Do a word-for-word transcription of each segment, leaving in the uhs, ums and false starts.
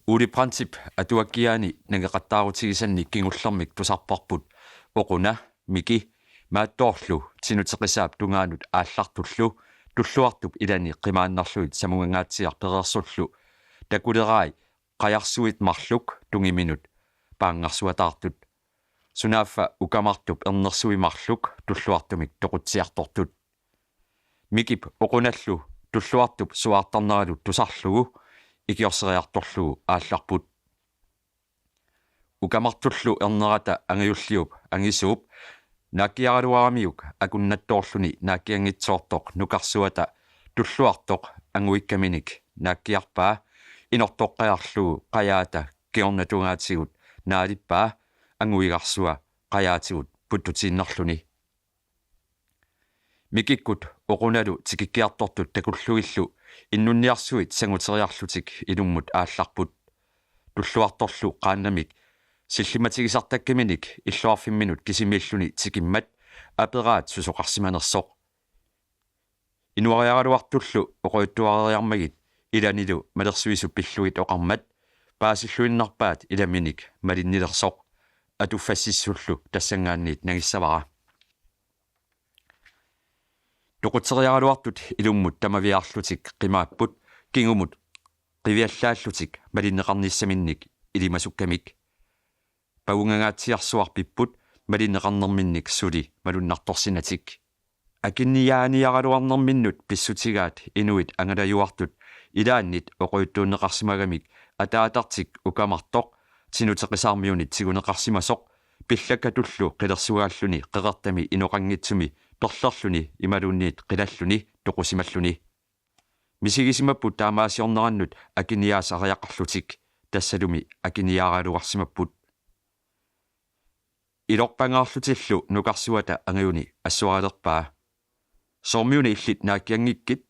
Ole Brandtip atuakkiaani nangeqattaarutigisanni kingullermik tusarparput Oquna, Miki, Maattoorlu Tinuteqisaap tungaanut aallartullu Tulluartup ilani qimaannarlugit samungangaatsiaq pereersullu takulerai qajarsuit marluk tungiminut paanngarsuataartut. Sunaaffa Ukamartup ernersui marluk Tulluartumik toqutsiartortut. Mikip Oqunallu Tulluartup suaartarneralu tusarlugu ikiorsereertorlugu aallarput. Ukamartullu ernerata angajulliup angisuup naakkiaraluaramiuk akunnattoorluni naakkianngitsoortoq nukarsuata Tulluartoq anguikkaminik naakkiarpaa inortoqqajarlugu qajaata kingornatungaatigut naalippaa anguigarsua qajaatigut puttutiinnarluni. Mikikkut Oqunalu tikikkiartortut takullugillu innunniarsuit sanguteriarlutik ilummut aallarput. Tulluartorlu qaannamik sillimmatigisartakkaminik illuarfimminut kisimiilluni tikimmat aperaat susoqarsimanersoq. Inuariaraluartullu oqaluttuareeriarmagit ilanilu malersuisut pillugit oqarmat paasilluinnarpaat ilaminik malinnilersoq, atuffassissullu tassanngaanniit nangissavara. Toqutseriaraluartut ilummut tamaviaarlutik qimaapput kingumut qiviallaallutik malinneqarnissaminnik ilimasukkamik. Pavungangaatsiarsuarpipput malinneqarnerminnik suli malunnartorsinatik. Akiniaaniaraluarnerminnut pissutigaat inuit angalajuartut ilaannit oqaluttuunneqarsimagamik ataatartik Ukamartoq Tinuteqisaarmiunit tiguneqarsimasoq pillakkatullu qilersugaalluni qeqertami inoqanngitsumi perlerluni imaluunniit qilalluni toqusimalluni. Misigisimapput taamaasiornerannut akiniaasariaqarlutik, tassalumi akiniaaraluarsimapput. Ilorpangaarlutillu nukarsuata angajuni assuaralerpaa: Soormiuna illit naakkianngikkit?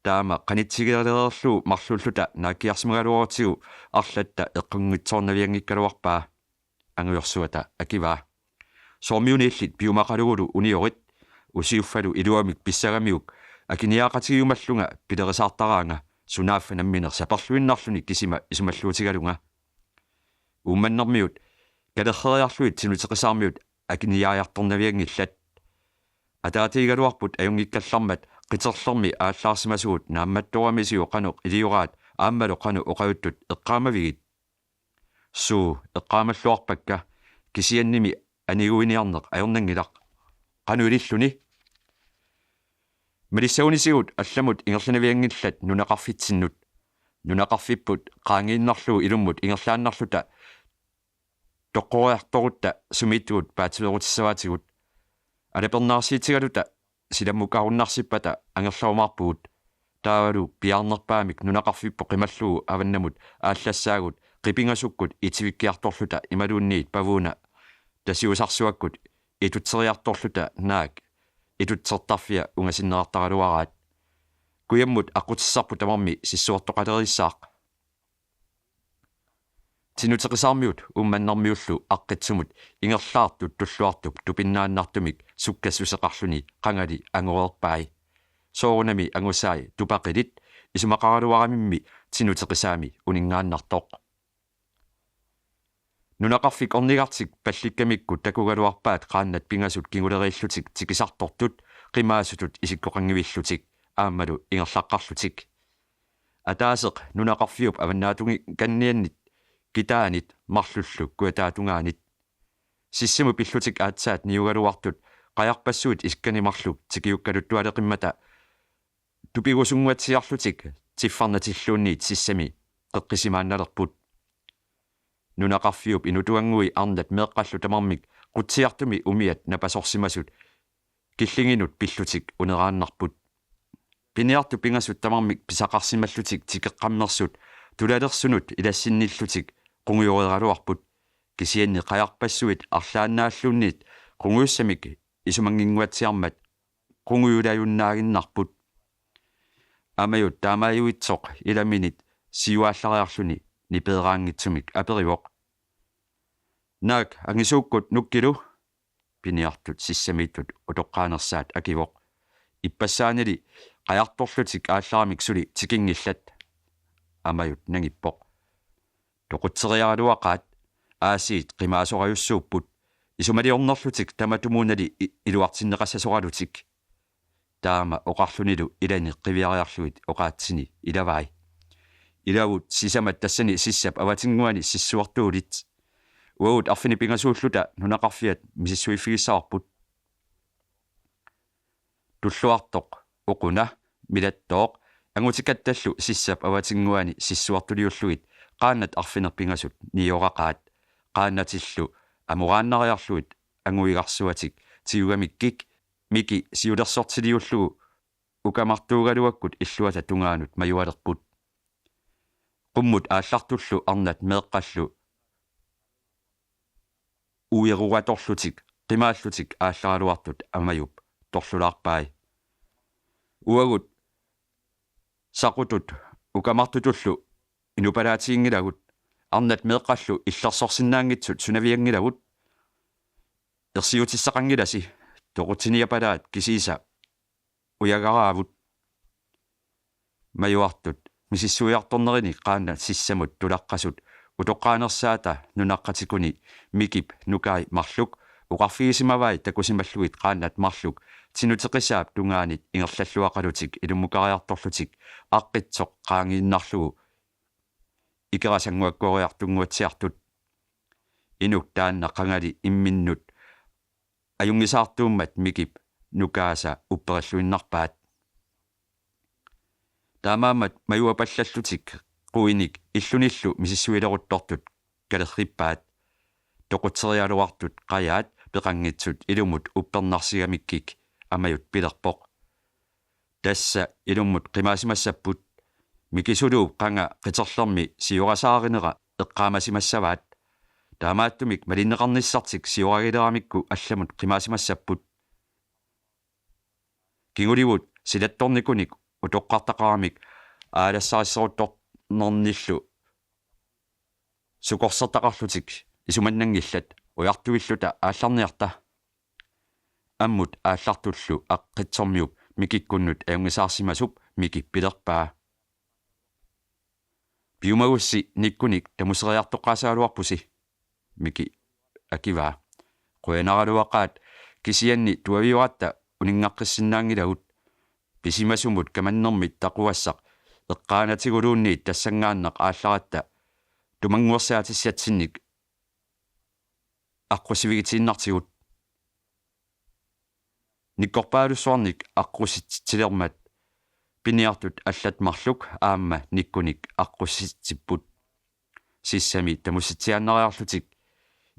Taama qanitsigilereerlugu marluulluta naakkiarsimagaluarutsigu arlatta eqqunngitsoornavianngikkaluarpaa. Angajorsuata akivaa: Soormiuna illit piumaqalugulu uniorit. Usiuffalu iluamik pissagamiuk akiniaaqatigiumallunga pilerisaartaraanga, sunaaffa nammineq saperluinnarluni kisima isumalluutigalunga. Uummannermiut kalerreriarlugit Tinuteqisaarmiut akiniaajartornavianngillat. Ataatigigaluarput ajunngikkallarmat qiterlermi aallaarsimasugut naammattoramisigut qanoq ilioraat aammalu qanoq oqaluttut eqqaamavigit? Suu, eqqaamalluarpakka, kisiannimi aniguiniarneq ajornanngilaq. Qanoq ililluni? Malissagunisigut allamut ingerlanavianngillat nunaqarfitsinnut. Nunaqarfipput qaangiinnarlugu ilummut ingerlaannarluta toqqoriartorutta sumiittugut paatsiveerutissavaatigut. Alapernaarsiitigaluta silammukarunnarsippata angerlarumaarpugut. Taavalu piaarnerpaamik nunaqarfipput qimallugu avannamut aallassaagut qipingasukkut itivikkiartorluta imaluunniit pavuuna tasiusarsuakkut itutseriartorluta naak itutsertarfia ungasinnerartaraluaraat. Kujammut aqqutissarput tamarmi sissuertoqalerissaaq. Tinuteqisaarmiut Uummannarmiullu Aqqitsumut ingerlaartut Tulluartup tupinnaannartumik sukkassuseqarluni qangali angoreerpai. Soorunami angusai tupaqilit isumaqaraluaramimmi Tinuteqisaami uninngaannartoq. Nunaqarfik ornigartik pallikkamikkut takugaluarpaat qaannat pingasut kinguleriillutik tikisartortut qimaasutut isikkoqanngivillutik aammalu ingerlaqqarlutik. Ataaseq nunaqarfiup avannaatungikanniannit kitaanit marlullu kujataatungaanit. Sissamut pillutik aatsaat niugaluartut qajarpassuit isikkanik marluk tikiukkaluttualeqimmata tupigusunnguatsiarlutik tiffarnatilluunniit sissami qeqqisimaannalerput. Nunaqarfiup inutuanngui arnat meeqqallu tamarmik Qutsiartumi umiat napasorsimasut killinginut pillutik uneraannarput. Piniartut pingasut tamarmik pisaqarsimallutik tikeqqammersut tulalersunut ilassinnillutik qungujoreeraluarput. Kisianni qajarpassuit arlaannaalluunniit qungujussamik isumannginnguatsiarmat qungujulajunnaaginnarput. Amajut taamaajuitsoq ilaminit siuaallariarluni nipeeraanngitsumik aperivoq: Naak angisuukkut nukkilu? Piniartut sissamiittut utoqqaanersaat akivoq: Ippassaanili qajartorlutik aallaramik suli tikinngillat. Amajut nangippoq: Toqutseriaraluaqaat, aasiit qimaasorajussuupput, isumaliornerlutik tamatumuunali i-, iluartinneqassasoralutik. Taama oqarlunilu ilani qiviariarlugit oqaatsini ilavai: Ilavut sisamat tassani sissap avatinnguani sissuertuulit. Uagut arfineq-pingasuulluta nunaqarfiat misissuiffigissavarput. Tulluartoq, Uquna, Milattooq angutikattallu sissap avatinnguani sissuertuliullugit qaannat arfineq-pingasut nioraqaat. Qaannatillu amoraannariarlugit anguigarsuatik tigugamikkik Miki siulersortiliullugu ukamartuugaluakkut illuata tungaanut majualerput. Qummut aallartullu arnat meeqqallu uiruatorlutik qimaallutik aallaraluartut Amajup torlulaarpai. Uagut saqutut ukamartutullu inupalaatiginngilagut, arnat meeqqallu illersorsinnaanngitsut sunavianngilagut. Ersiutissaqanngilasi, toqutsiniapalaat kisiisa ujagaraavut. Majuartut misissuiartornerini qaannat sissamut tulaqqasut utoqqaanersaata nunaqqatikuni Mikip nukai marluk oqarfigisimavai takusimallugit qaannat marluk Tinuteqisaap tungaanit ingerlalluaqalutik ilummukariartorlutik aqqitsoq qaangiinnarlugu ikerasannguakkooriartunnguatsiartut. Inuk taanna qangali imminnut ajunngisaartuummat Mikip nukaasa upperilluinnarpaat. Taamaammat majuapallallutik quinik illunillu misissuileruttortut kalerrippaat. Toqutseriaraluartut qajaat peqanngitsut ilumut uppernarsigamikkik Amajut pilerpoq: Tassa ilummut qimaasimassapput. Miki suluup qanga qiterlermi siorasaarinera eqqaamasimassavaat. Taamaattumik malinneqarnissartik sioragileramikku allamut qimaasimassapput. Kingulivut silattornikunik utoqqartaqaramik aalassarisseruttornernillu sukorsertaqarlutik isumannanngillat, ujartuilluta aallarniarta. Ammut aallartullu aqqitsormiup Mikikkunnut ajunngisaarsimasup Miki pilerpaa: Piumagussi Nikkunik tamuseriartoqqaasagaluarpusi. Miki akivaa: Qujanaraluaqaat, kisianni tuaviuatta uninngaqqissinnaanngilagut. Pisimasumut kamannermit taquassaq eqqaanatiguluunniit tassanngaannaq aallaratta tumannguersaatissatsinnik aqqussivigitiinnartigut. Nikkorpaalussuarnik aqqussitsilermat piniartut allat marluk aamma Nikkunik aqqussitsipput. Sissami tamussitsiaannariarlutik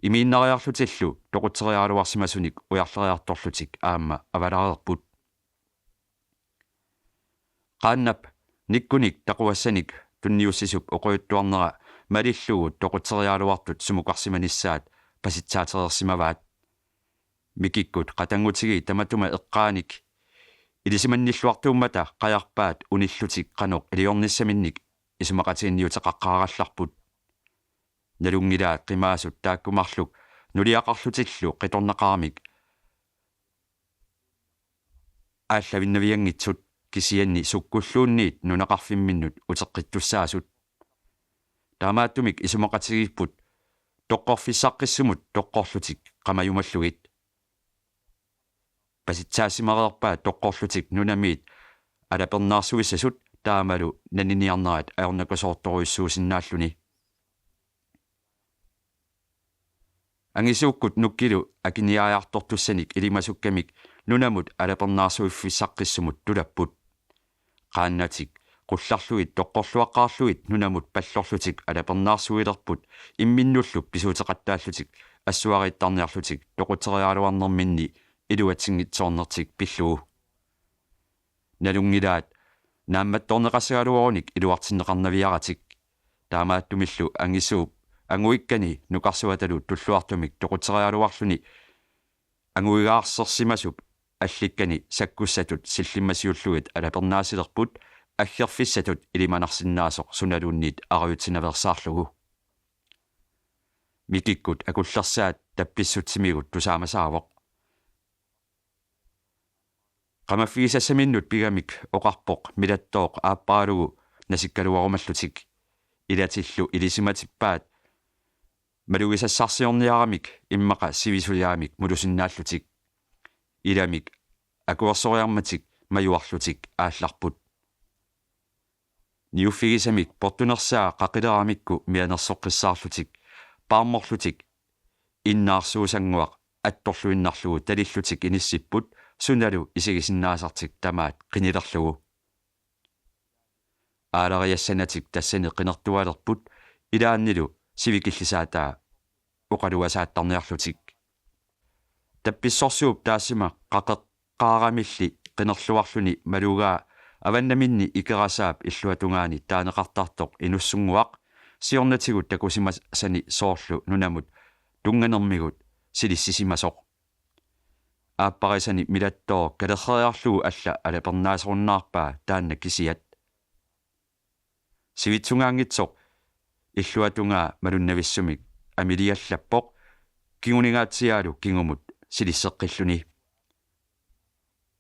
imiinnariarlutillu toqutseriaraluarsimasunik ujarleriartorlutik aamma avalareerput. Qaannap Nikkunik taquassanik tunniussisup oqaluttuarnera malillugu toqutseriaraluartut sumukarsimanissaat pasitsaatereersimavaat. Mikikkut qatanngutigii tamatuma eqqaanik ilisimannilluartuummata qajarpaat unillutik qanoq iliornissaminnik isumaqatiginniuteqaqqaarallarput. Nalunngilaat qimaasut taakku marluk nuliaqarlutillu qitornaqaramik aallavinnavianngitsut, kisianni sukkulluunniit nunaqarfimminnut uteqqittussaasut. Taamaattumik isumaqatigiipput toqqorfissaqqissumut toqqorlutik qamajumallugit. Pasitsaassimareerpaat toqqorlutik nunamiit alapernaarsuissasut taamalu naniniarnerat ajornakusoortorujussuusinnaalluni. Angisuukkut nukkilu akiniaajartortussanik ilimasukkamik nunamut alapernaarsuiffissaqqissumut tulapput. Qaannatik qullarlugit toqqorluaqqaarlugit nunamut pallorlutik alapernaarsuilerput imminnullu pisuuteqattaallutik assuariittarniarlutik toqutseriaraluarnerminni iluatsinngitsoornertik pillugu. Nalunngilaat naammattoorneqassagaluarunik iluartinneqarnaviaratik. Taamaattumillu angisuup anguikkani nukarsuatalu tulluartumik toqutseriaraluarluni anguigaarsersimasup allikkani sakkussatut sillimmasiullugit alapernaasilerput aggerfissatut ilimanarsinnaasoq sunaluunniit arajutsinaveersaarlugu. Mikikkut akullersaat tappissutimigut tusaamasaavoq. Qamaffigisassaminnut pigamik oqarpoq Milattooq aapparalugu nasikkaluarumallutik: ilatillu ilisimatippaat malugisassarsiorniaramik immaqa sivisuliaramik mulusinnaallutik. Ilamik akuersoriarmatik majuarlutik aallarput. Niuffigisamik portunersaa qaqileramikku mianersoqqissaarlutik, paarmorlutik, innaarsuusannguaq attorluinnarlugu talillutik inissipput sunalu isigisinnaasartik tamaat qinilerlugu. Aalariassanatik tassani qinertualerput ilaannilu sivikillisaataa oqaluasaattarniarlutik. Tappissorsuup taassuma qaqeqqaaramilli qinerluarluni malugaa avannaminni Ikerasaap illuatungaani taaneqartartoq inussunnguaq siornatigut takusimasani soorlu nunamut tunnganermigut silissisimasoq. Aapparisani milattooq kalerreriarlugu alla alapernaasorunnaarpaa taanna kisiat. Sivitsungaanngitsoq illuatungaa malunnavissumik amiliallappoq kinguningaatsiaalu kingumut silisseqqilluni.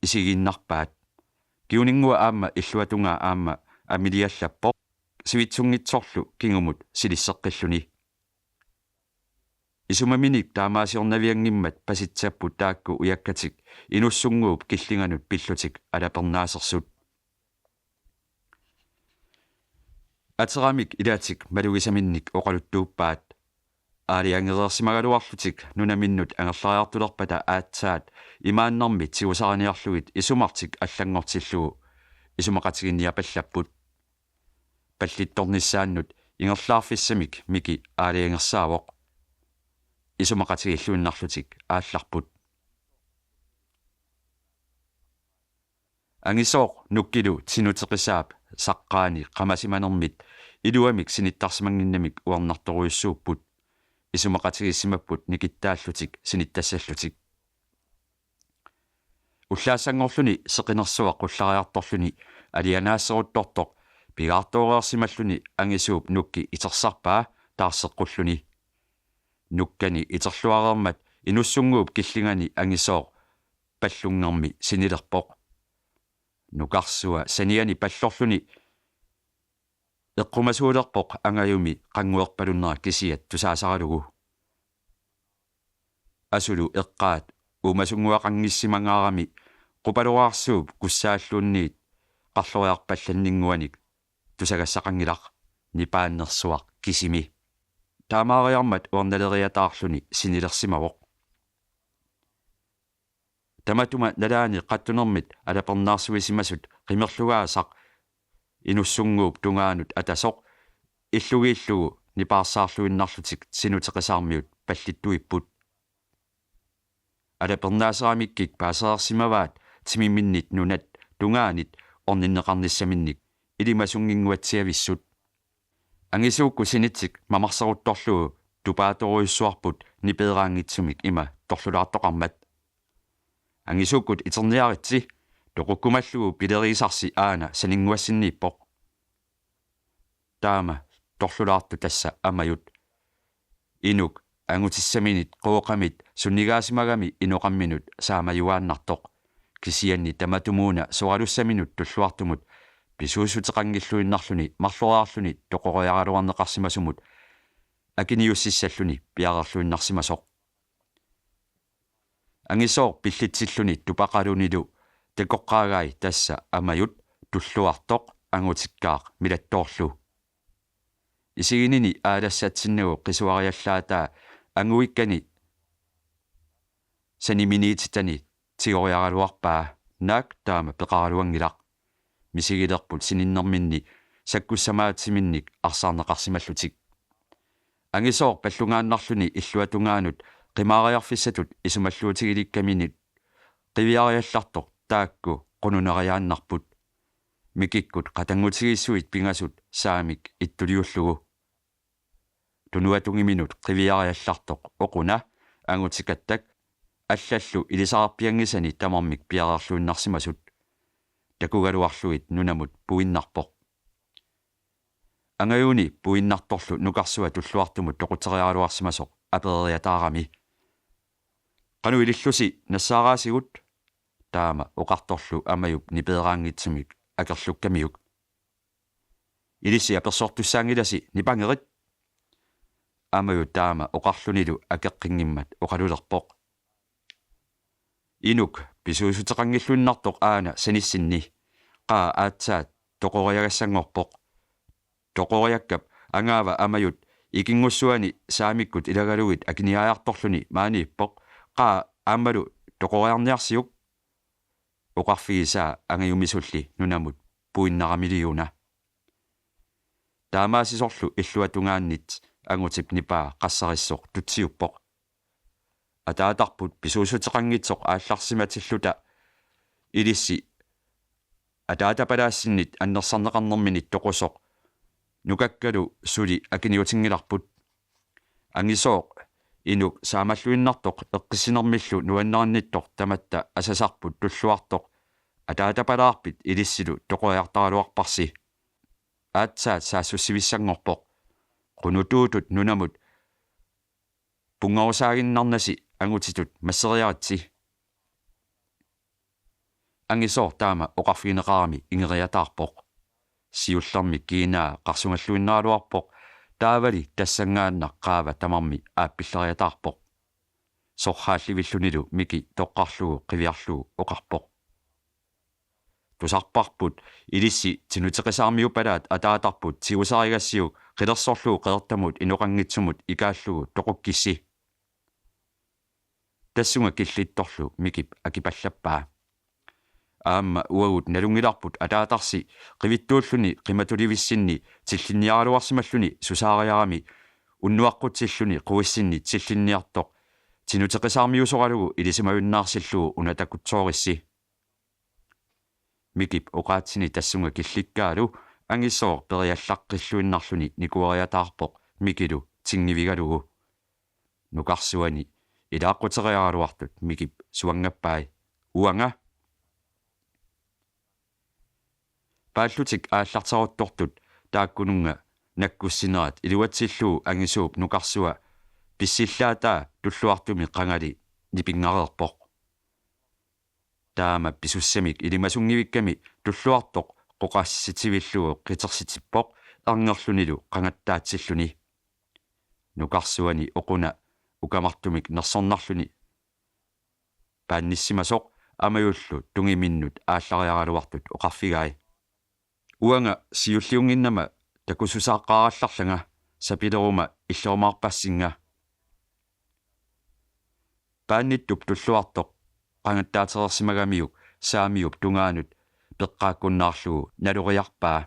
Isigiinnarpaat. Kinguninngua aamma illuatungaa aamma amiliallappoq sivitsunngitsorlu kingumut silisseqqilluni. Isumaminik taamaasiornavianngimmat pasitsapput taakku ujakkatik inussunnguup killinganut pillutik alapernaasersut. Ateramik ilatik malugisaminnik oqaluttuuppaat. Aalajangereersimagaluarlutik nunaminnut angerlariartulerpata aatsaat imaannarmi tigusariniarlugit isumartik allanngortillugu isumaqatiginniapallapput. Pallittornissaannut ingerlaarfissamik Miki aalajangersaavoq. Isumaqatigilluinnarlutik aallarput. Angisooq Nukkilu Sinuteqisaap saqqaani qamasimanermit iluamik sinittarsimannginnamik uernartorujussuupput. Isumaqatigiissimapput nikittaallutik sinittassallutik. Ullaassanngorluni seqinersuaq qullariartorluni alianaasseruttortoq pigaartooreersimalluni angisuup Nukki itersarpaa taarseqqulluni. Nukkani iterluareermat inussunnguup killingani angisooq pallunngermi sinilerpoq. Nukarsua saniani pallorluni eqqumasuulerpoq angajumi qannguerpalunnera kisiat tusaasaralugu. Asulu eqqaat uumasunnguaqanngissimangaarami qupaloraarsuup kussaalluunniit qarloriarpallanninnguanik tusagassaqanngilaq nipaannersuaq kisimi. Taamaariarmat uernaleriataarluni sinilersimavoq. Tamatuma nalaani qattunermit alapernaarsuisimasut qimerlugaasaq inussunnguup tungaanut atasoq illugiillugu nipaarsaarluinnarlutik Sinuteqisaarmiut pallittuipput. Alapernaaseramikkik paasereersimavaat timiminnit nunat tungaanit orninneqarnissaminnik ilimasunnginnguatsiavissut. Angisuukkut sinitsik mamarseruttorlugu tupaatorujussuarput nipeeraanngitsumik ima torlulaartoqarmat. Angisuukkut iterniaritsi, toqukkumallugu pilerigisarsi aana saninnguassinniippoq. Taama torlulaartoq tassa Amajut. Inuk angutissaminit Qooqamit sunnigaasimagami inoqamminut saamajuaannartoq. Kisianni tamatumuuna soralussaminut tulluartumut pisuussuteqanngilluinnarluni marloriarluni toqoriaraluarneqarsimasumut akiniussissalluni piareerluinnarsimasoq. Angisooq pillitsilluni tupaqalunilu takoqqaagai tassa Amajut tulluartoq angutikkaaq milattoorlu. Isiginini aalassatsinnagu qisuariallaataa anguikkani saniminiititani tigoriaraluarpaa, naak taama peqaraluanngilaq. Misigilerput sininnerminni sakkussamaatsiminnik arsaarneqarsimallutik. Angisooq pallungaannarluni illuatungaanut qimaariarfissatut isumalluutigilikkaminut qiviariallartoq taakku qununeriaannarput. Mikikkut qatanngutigiissuit pingasut saamik ittuliullugu. Tunuatungiminut qiviariallartoq oquna angutikattak allallu ilisararpianngisani tamarmik piareerluinnarsimasut. Takugaluarlugit nunamut puinnarpoq. Angajuni puinnartorlu nukarsua tulluartumut toqutseriaraluarsimasoq apereriataarami: Qanoq ilillusi nassaaraasigut? Taama oqartorlu Amajup nipeeraanngitsumik akerlukkamiuk. Ilissi apersortussaanngilasi, nipangerit. Amaju taama oqarlunilu akeqqinngimmat oqalulerpoq: Inuk pisuussuteqanngilluinnartoq aana sanissinni. Qaa aatsaat toqoriagassanngorpoq. Toqoriakkap angaava Amajut ikinngussuani saamikkut ilagalugit akiniaajartorluni maaniippoq: Qaa aammalu toqoriarniarsiuk. Oqarfigisaa angajumisulli nunamut puinnaramiliuna. Taamaasisorlu illuatungaannit angutip nipaa qassarissoq tutsiuppoq. Ataatarput pisuussuteqanngitsoq aallarsimatilluta ilissi ataatapalaassinnit annersarneqarnerminit toqusoq nukakkalu suli akiniutinngilarput. Angisooq inuk saamalluinnartoq eqqissinermillu nuannarinnittoq tamatta asasarput tulluartoq ataatapalaarpit ilissilu toqoriartaraluarparsi. Aatsaat saassussivissanngorpoq: Qunutuutut nunamut punngorusaaginnarnasi angutitut masseriaritsi. Angisooq taama oqarfigineqarami ingeriataarpoq. Siullermik kiinaa qarsungalluinnaraluarpoq, taavali tassanngaannaq qaava tamarmi aappilleriataarpoq. Sorraallivillunilu Miki toqqarlugu qiviarlugu oqarpoq: Tusarparput ilissi tinuteqisaarmiupalaat ataatarput tigusarigassiuk qilersorlugu qeertamut inoqanngitsumut ikaallugu toqukkissi. Tassunga killittorlu Mikip akipallappaa. Aamma uagut nalunngilarput ataatarsi qivittuulluni qimatulivissinni tillinniaraluarsimalluni susaariarami unnuaqqutsilluni quisinni tillinniartoq tinuteqisaarmiusoralugu ilisimajunnaarsillugu una takutsoorissi. Mikip oqaatsini tassunga killikkaalu Angisooq periallaqqilluinnarluni nikueriataarpoq Mikilu tingivigalugu. Nukarsuani ilaaqquteriaraluartut Mikip suanngappai: Uanga. Paallutik aallarteruttortut taakkununnga nakkussinerat iluatsillugu Angisuup nukarsua pissillaataa tulluartumi qangali nipinngareerpoq. Taama pisussamik ilimasunngivikkami tulluartoq qoqassitivillugu qitersitippoq erngerlunilu qangattaatsilluni. Nukarsuani Oquna ukamartumik nersornarluni paannissimasoq Amajullu tungiminnut aallariaraluartut oqarfigai: Uanga siulliunnginnama takussusaaqqaarallarlanga, sapileruma illerumaarpassinga. Paannittup tulluartoq qangattaatereersimagamiuk saamiup tungaanut peqqaakkunnaarlugu naloriarpaa.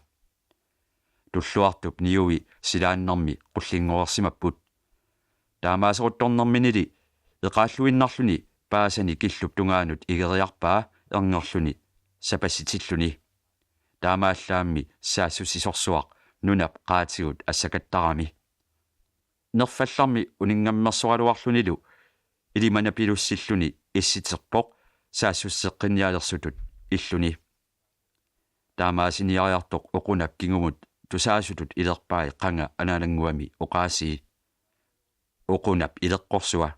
Tulluartup niui silaannermi qullinngoreersimapput. Taamaaseruttornerminili eqaalluinnarluni paasani killup tungaanut igeriarpaa erngerluni sapassitilluni. Taamaallaammi saassussisorsuaq nunap qaatigut assakattarami. Nerfallarmi uninngammersoraluarlunilu ilimanapilussilluni issiterpoq saassusseqqinnialersutut illuni. Taamaasiniariartoq Oqunap kingumut tusaasutut ilerpai qanga ananannguami oqaasii: Oqunap ileqqorsua.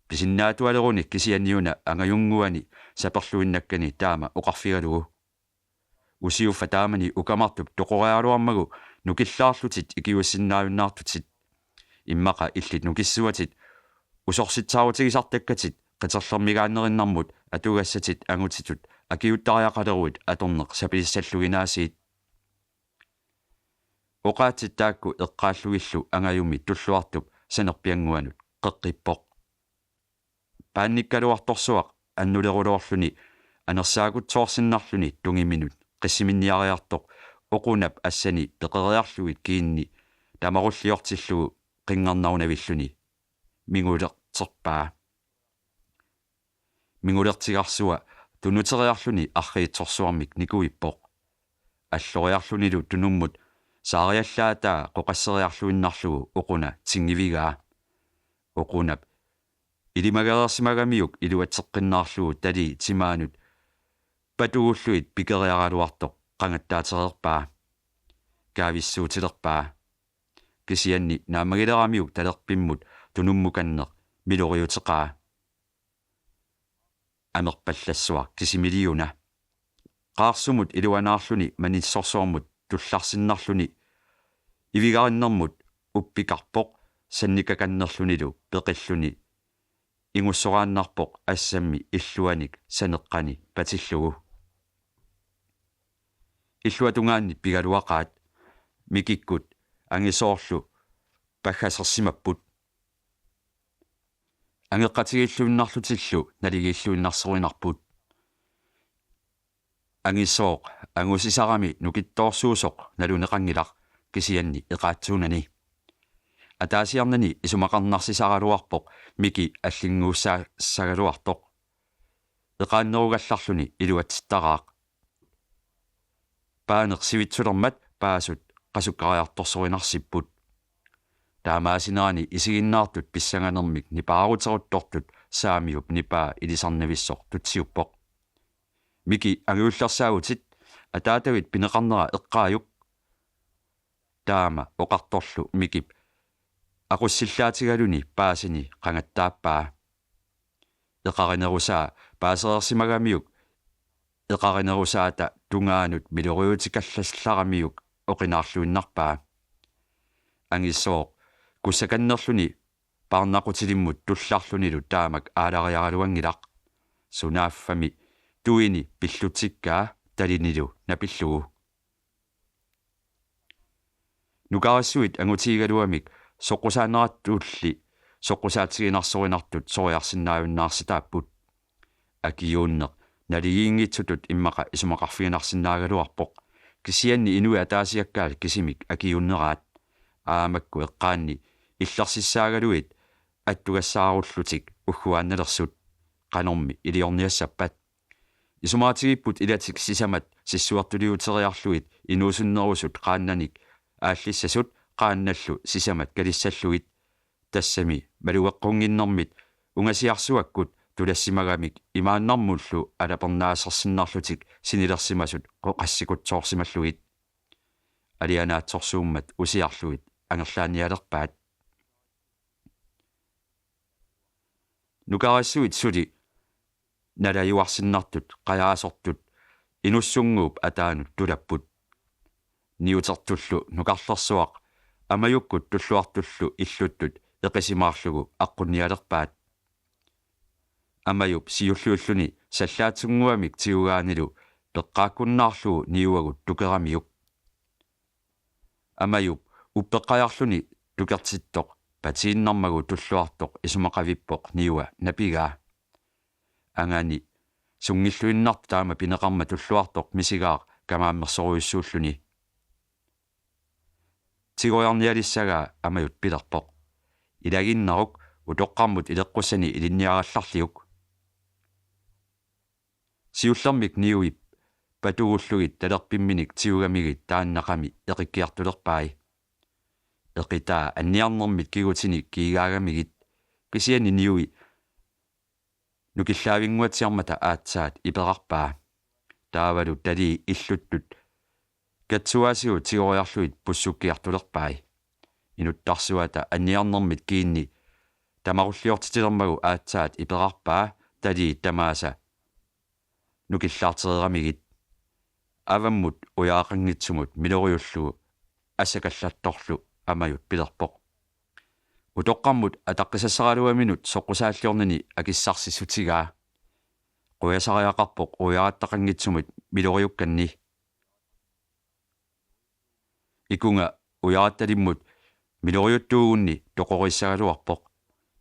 Pisinnaatualeruni kisianniuna angajunnguani saperluinnakkani taama oqarfigalugu: Usiuffa taamani ukamartup toqoriaraluarmagu nukillaarlutit ikiuussinnaajunnaartutit. Immaqa illit nukissuatit usorsitsaarutigisartakkatit qiterlermigaannerinnarmut atugassatit angutitut akiuttariaqaleruit atorneq sapilissalluginaasiit. Oqaatsit taakku eqqaallugillu angajumi tulluartup sanerpiannguanut qeqqippoq. Paannikkaluartorsuaq annuleruloorluni anersaakutsoorsinnarluni tungiminut qissiminniariartoq Oqunap assani peqeriarlugit kiinni tamarulliortillugu qinngarnarunavilluni mingulerterpaa. Mingulertigarsua tunuteriarluni arriitsorsuarmik nikuippoq. Alloriarlunilu tunummut saariallaataa qoqasseriarluinnarlugu Oquna tingivigaa. Oqunap ilimagereersimagamiuk iluatseqqinnaarlugu talii timaanut patugullugit pikeriaraluartoq qangattaatereerpaa. Kaavissuutilerpaa. Kisianni naammagileramiuk talerpimmut tunummukanneq miloriuteqaa. Amerpallassuaq kisimiliuna. Qaarsumut iluanaarluni manissorsuarmut tullarsinnarluni ivigarinnermut uppikarpoq sannikakannerlunilu peqilluni ingussoraannarpoq assammi illuanik saneqqani patillugu. Illuatungaanni pigaluaqaat Mikikkut angisoorlu paggasersimapput. Angeqqatigiilluinnarlutillu naligiilluinnarsorinarput. Angisooq angusisarami nukittoorsuusoq naluneqanngilaq kisianni eqaatsuunani. Ataasiarnani isumaqarnarsisaraluarpoq Miki allinnguussaassagaluartoq. Eqaannerugallarluni iluatsittaraaq. Paaneq sivitsulermat paasut qasukkariartorsorinarsipput. Taamaasinerani isiginnaartut pissanganermik nipaaruteruttortut Saamiup nipaa ilisarnavissoq tutsiuppoq: Miki, angajullersaavutit, ataatavit pineqarnera eqqaajuk. Taama oqartorlu Mikip aqussillaatigaluni paasini qangattaappaa. Eqarinerusaa paasereersimagamiuk eqarinerusaata tungaanut miloriutikallallaramiuk oqinaarluinnarpaa. Angisooq kussakannerluni paarnaqutilimmut tullarlunilu taamak aalariaraluanngilaq. Sunaaffami tuini pillutsikkaa talinilu napillugu. Nukarissuit angutigigaluamik soqqusaanerattulli soqqusaatiginarsorinartut soriarsinnaajunnaarsitaapput. Akiuunneq naligiinngitsutut immaqa isumaqarfiginarsinnaagaluarpoq, kisianni inuit ataasiakkaat kisimik akiuunneraat. Aamakku eqqaanni illersissaagaluit attugassaarullutik ugguaannalersut. Qanormi iliorniassappat? Isumaqatigiipput ilatik sisamat sissuertuliuteriarlugit inuusunnerusut qaannanik aallissasut qaannallu sisamat kalissallugit. Tassami malugeqqunnginnermit ungasiarsuakkut tulassimagamik imaannarmullu alapernaasersinnarlutik sinilersimasut qeqqassikutsoorsimallugit. Alianaatsorsuummat usiarlugit angerlaannialerpaat. Nukarissuit suli nalajuarsinnartut qajaasortut Inussunnguup ataanut tulapput. Niutertullu nukarlersuaq Amajukkut Tulluartullu illuttut eqisimaarlugu aqqunnialerpaat. Amajup siulliulluni sallaatsunnguamik tigugaanilu peqqaakkunnaarlugu niuagut tukeramiuk. Amajup uppeqqajarluni tukertittoq patiinnarmagu Tulluartoq isumaqavippoq niua napigaa. Angani sunngilluinnartoq taama pineqarmat Tulluartoq misigaaq kamaammersorujussuulluni. Tigoriarnialissagaa Amajut pilerpoq: Ilaginnaruk, utoqqarmut ileqqussani ilinniarallarliuk. Siullermik niui patugullugit talerpimminik tigugamigit taannaqami eqikkiartulerpai. Eqitaa anniarnermit kigutini kigaagamigit, kisianni niui nukillaavinnguatsiarmata aatsaat iperarpaa. Taavalu talii illuttut katsuaasigut tigoriarlugit pussukkiartulerpai. Inuttarsuata anniarnermit kiinni tamarulliortitilermagu aatsaat iperarpaa talii tamaasa nukillaartereeramigit. Avammut ujaaqanngitsumut miloriullugu assakallattorlu Amajut pilerpoq: Utoqqarmut ataqqisassaraluaminut soqqusaalliornini akissarsissutigaa. Qujasariaqarpoq ujarattaqanngitsumut miloriukkanni. Ikunga ujarattalimmut miloriuttuugunni toqorissagaluarpoq.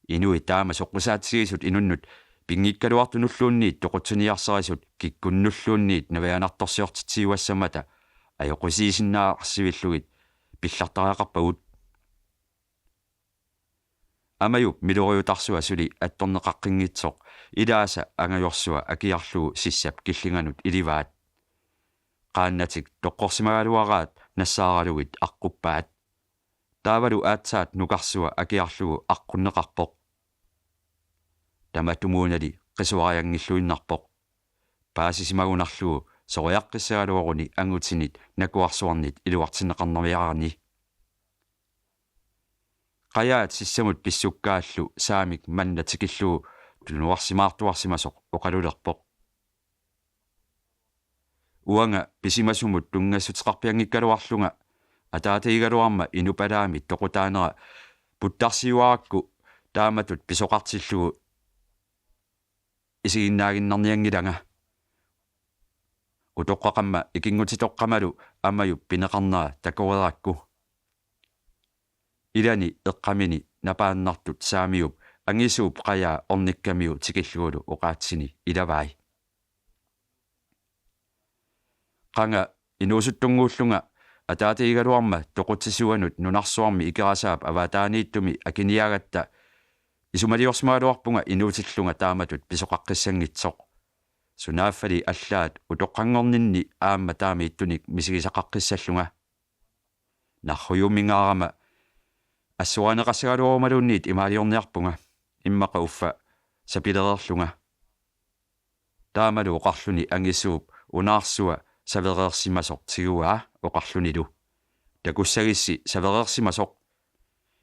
Inuit taama soqqusaatigisut inunnut pinngikkaluartunulluunniit toqutsiniarsarisut kikkunnulluunniit navianartorsiortitsiuassammata ajoqusiisinnaarasivillugit pillartariaqarpagut. Amajup miloriutarsua suli attorneqaqqinngitsoq ilaasa angajorsua akiarlugu sissap killinganut ilivaat. Qaannatik toqqorsimagaluaraat nassaaralugit aqquppaat. Taavalu aatsaat nukarsua akiarlugu aqqunneqarpoq. Tamatumuunali qisuarianngilluinnarpoq. Paasisimagunarlugu soriaqqissagaluaruni angutinit nakuarsuarnit iluartinneqarnaviarani. Qajaat sissamut pissukkaallu Saamik manna tikillugu tunuarsimaartuarsimasoq oqalulerpoq: Uanga pisimasumut tunngassuteqarpianngikkaluarlunga ataatagigaluarma inupalaami toqutaanera puttarsiuarakku taamatut pisoqartillugu isiginnaaginnarnianngilanga. Utoqqaqamma ikinngutitoqqamalu Amajup pineqarnera takoreerakku. Ilani eqqamini napaannartut Saamiup angisuup qajaa ornikkamiu tikillugulu oqaatsini ilavai. Qanga inuusuttunnguullunga ataatagigaluarma toqutsisuanut nunarsuarmi Ikerasaap avataaniittumi akiniagatta isumaliorsimagaluarpunga inuutillunga taamatut pisoqaqqissanngitsoq. Sunaaffali allaat utoqqanngorninni aamma taamiittunik misigisaqaqqissallunga. Narrujuummingaarama assuarineqassagaluarumaluunniit imaaliorniarpunga, immaqa uffa sapilereerlunga. Taamalu oqarluni angisuup unaarsua savereersimasoq tiguaa oqarlunilu: Takussagissi savereersimasoq.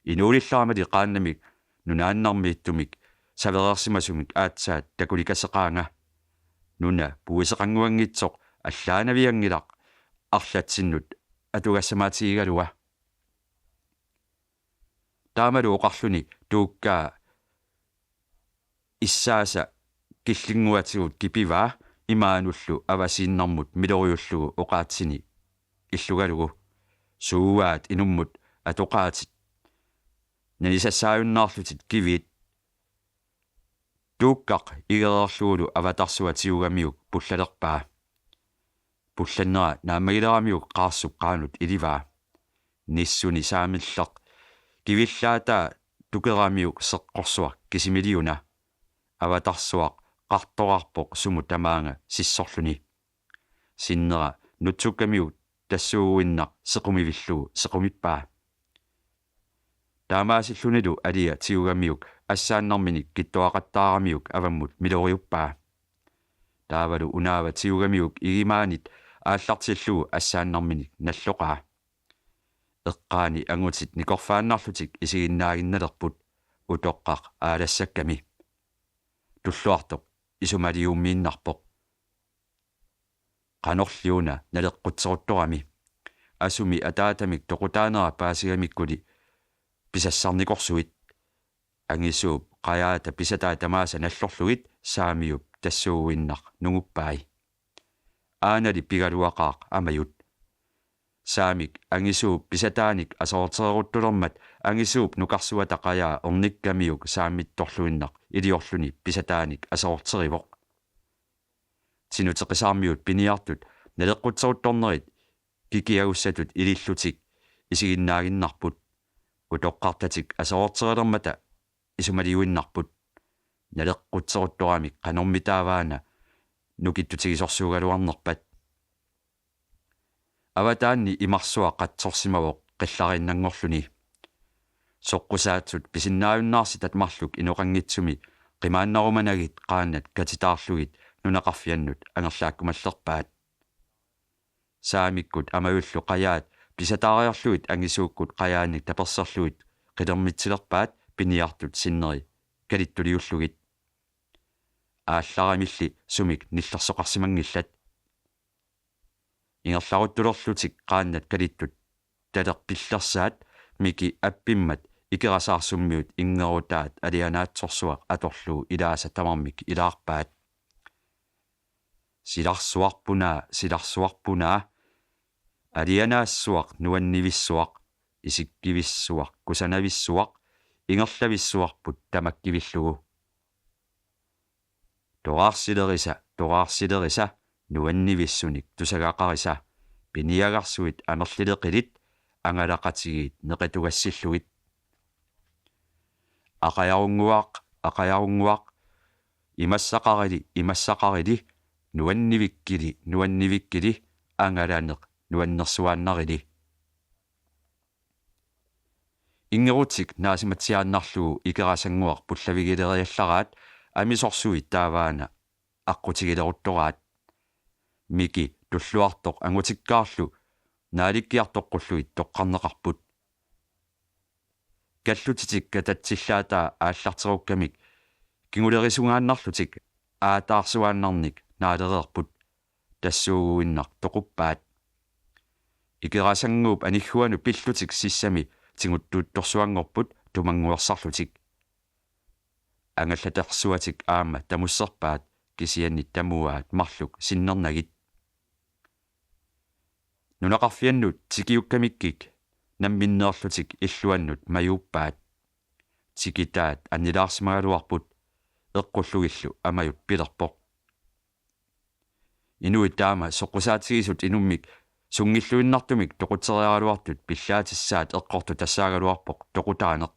Inuulillaramali qaannamik nunaannarmiittumik savereersimasumik aatsaat takulikasseqaanga. Nuna puiseqannguanngitsoq allaanavianngilaq arlatsinnut atugassamaatigigalua. Taamalu oqarluni tuukkaa issaasa killinnguatigut kipivaa imaanullu avasiinnarmut miloriullugu oqaatsini illugalugu: Suuaat inummut atoqaatit, nanisassaajunnaarlutit kiviit. Tuukkaq igereerlugulu avatarsua tigugamiuk pullalerpaa. Pullannera naammagileramiuk qaarsup qaanut ilivaa. Nissuni Saamilleq kivillaataa tukeramiuk seqqorsuaq kisimiliuna. Avatarsuaq qartorarpoq sumut tamaanga sissorluni. Sinnera nutsukkamiuk tassuuguinnaq sequmivillugu sequmippaa. Taamaasillunilu alia tigugamiuk assaannarminik kittuaqattaaramiuk avammut miloriuppaa. Taavalu unaava tigugamiuk igimaanit aallartillugu assaannarminik nalloqaa. Eqqaani angutit nikorfaannarlutik isiginnaaginnalerput utoqqaq aalassakkami. Tulluartoq isumaliuummiinnarpoq. Qanorliuna naleqqutseruttorami. Asumi ataatamik toqutaanera paasigamikkuli pisassarnikorsuit. Angisuup qajaata pisatai tamaasa nallorlugit Saamiup tassuuguinnaq nunguppai. Aanali pigaluaqaaq Amajut. Saamik angisuup pisataanik aserortereruttulermat angisuup nukarsuata qajaa ornikkamiuk saammittorluinnaq iliorluni pisataanik aserorterivoq. Tinuteqisaarmiut piniartut naleqqutseruttornerit kikiagussatut ilillutik isiginnaaginnarput. Utoqqartatik aserorterilermata isumaliuinnarput. Naleqqutseruttoramik qanormitaavaana nukittutigisorsuugaluarnerpat. Avataanni imarsua qatsorsimavoq qillariinnanngorluni. Soqqusaatsut pisinnaajunnaarsitat marluk inoqanngitsumi qimaannarumanagit qaannat katitaarlugit nunaqarfiannut angerlaakkumallerpaat. Saamikkut Amajullu qajaat pisataariarlugit angisuukkut qajaanik taperserlugit qilermitsilerpaat piniartut sinneri kalittuliullugit. Aallaramilli sumik nillersoqarsimanngillat. Ingerlaruttulerlutik qaannat kalittut talerpillersaat Miki appimmat Ikerasaarsummiut inngerutaat alianaatsorsuaq atorlugu ilaasa tamarmik ilaarpaat: Silarsuarpunaa, silarsuarpunaa. Alianaassuaq nuannivissuaq, isikkivissuaq kusanavissuaq, ingerlavissuarput tamakkivillugu. Toraarsilerisa, toraarsilerisa, nuannivissunik tusagaqarisa, piniagarsuit amerlileqilit, angalaqatigiit neqitugassillugit. Aqajarunnguaq, aqajarunnguaq, imassaqarili, imassaqarili, nuannivikkili, nuannivikkili, angalaneq nuannersuaannarili. Inngerutik naasimatsiaannarlugu Ikerasannguaq pullavigileriallaraat amisorsuit taavaana aqqutigileruttoraat. Miki Tulluartoq angutikkaarlu naalikkiartoqqullugit toqqarneqarput. Kallutitik katatsillaataa aallarterukkamik kingulerisungaannarlutik aataarsuaannarnik naalereerput. tassuuguinnaq toquppaat. Ikerasannguup anigguanut pillutik sissami tiguttuuttorsuanngorput tumannguersarlutik. Angallatersuatik aamma tamusserpaat kisianni tamuaat marluk sinnernagit. Nunaqarfiannut tikiukkamikkik namminneerlutik illuannut majuuppaat. Tikitaat annilaarsimagaluarput, eqqullugillu Amajut pilerpoq: Inuit taama soqqusaatigisut inummik sunngilluinnartumik toqutseriaraluartut pillaatissaat eqqortoq tassaagaluarpoq toqutaaneq.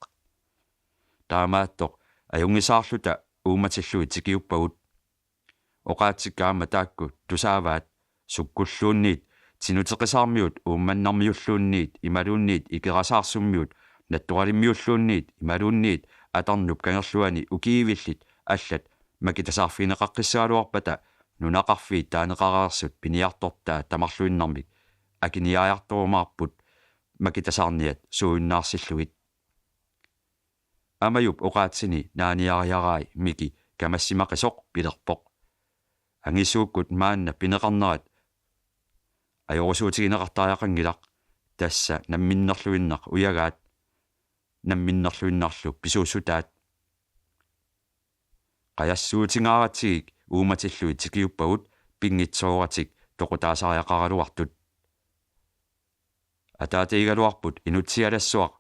Taamaattoq ajunngisaarluta uummatillugit tikiuppagut. Oqaatsikka aamma taakku tusaavaat, sukkulluunniit Tinuteqisaarmiut Uummannarmiulluunniit imaluunniit Ikerasaarsummiut Nattoralimmiulluunniit imaluunniit Atarnup kangerluani ukiivillit allat makitasaarfigineqaqqissagaluarpata nunaqarfiit taaneqareersut piniartortaat tamarluinnarmik akiniaajartorumaarput makitasaarniat suujunnaarsillugit. Amajup oqaatsini naaniariarai Miki kamassimaqisoq pilerpoq: Angisuukkut maanna pineqarnerat ajorusuutigineqartariaqanngilaq, tassa namminnerluinnaq ujagaat, namminnerluinnarlu pisuussutaat. Qajassuutingaaratsigik uummatillugit tikiuppagut pinngitsooratik toqutaasariaqaraluartut. Ataatigigaluarput inutsialassuaq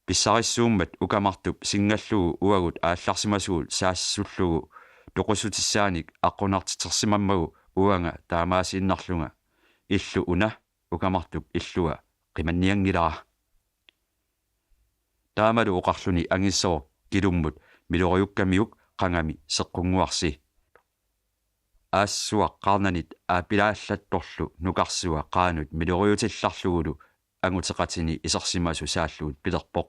pissarissuummat Ukamartup singallugu uagut aallarsimasugut saassullugu toqussutissaanik aqqunartitersimammagu uanga taamaasiinnarlunga: Illu una, Ukamartup illua qimannianngilara. Taamalu oqarluni angisooq kilummut miloriukkamiuk qangami seqqunnguarsi. Aassuaq qaarnanit aapilaallattorlu nukarsua qaanut miloriutillarlugulu anguteqatini isersimasoq saallugit pilerpoq: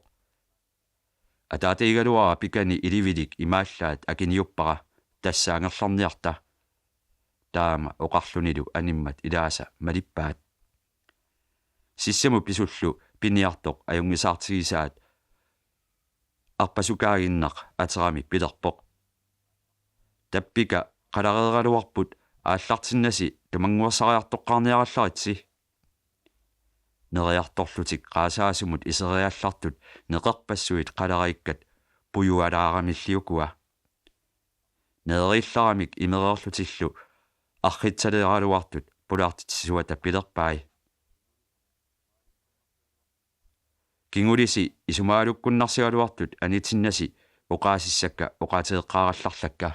Ataatigigaluara pikani ilivilik imaallaat akiniuppara, tassa angerlarniarta. Taama oqarlunilu animmat ilaasa malippaat. Sissamut pisullu piniartoq ajunngisaartigisaat arpasukaaginnaq aterami pilerpoq: Tappika qalareeraluarput aallartinnasi tumannguersariartoqqaarniarallaritsi. Neriartorlutik qaasaasumut iseriallartut neqerpassuit qalariikkat pujualaaramilli ukua. Neeriillaramik imereerlutillu arriitsaleeraluartut pulaartitsisuata pilerpai: Kingulisi isumaalukkunnarsagaluartut anitinnasi oqaasissakka oqaateeqqaarallarlakka.